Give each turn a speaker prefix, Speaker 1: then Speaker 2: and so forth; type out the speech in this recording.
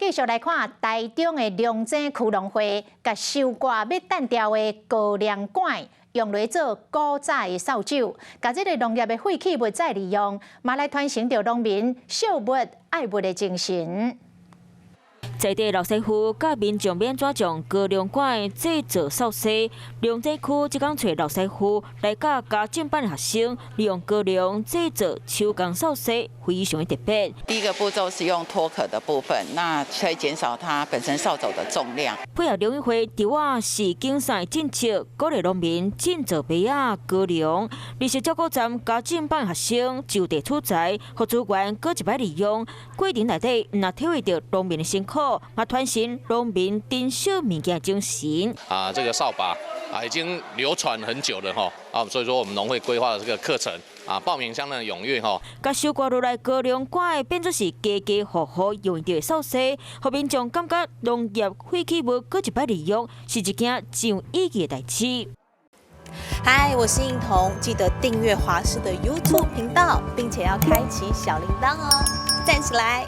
Speaker 1: 繼續來看台中的龍井區農會，共收割欲擲掉的高粱稈，用來做古早的掃帚，共這個農業的廢棄物再利用，嘛來傳承著農民惜物愛物的精神。
Speaker 2: 在地老師傅佮民眾欲按怎將高粱稈製作掃帚，龍井區這工揣老師傅來教家政班的學生，利用高粱製作手工掃帚，非常的特別。
Speaker 3: 第一個步驟是用脫殼的部分，那可以減少它本身掃帚的重量。
Speaker 2: 配合農委會稻仔是競賽政策，鼓勵農民種植麥仔、高粱。綠色照顧站家政班學生就地取材，予資源閣一擺利用，過程內底毋但體會著農民的辛苦，嘛傳承農民珍惜物件精神。
Speaker 4: 啊，這個掃把啊已經流傳很久了哈，啊，所以說我們農會規劃的這個課程啊，報名相當踴躍哈。
Speaker 2: 共收割落來高粱稈變做是家家戶戶用著的掃帚，予民眾感覺農業廢棄物閣一擺利用，是一件真有意義的代誌。
Speaker 5: 嗨，我是應彤，記得訂閱華視的 YouTube 頻道，並且要開啟小鈴鐺哦，讚起來！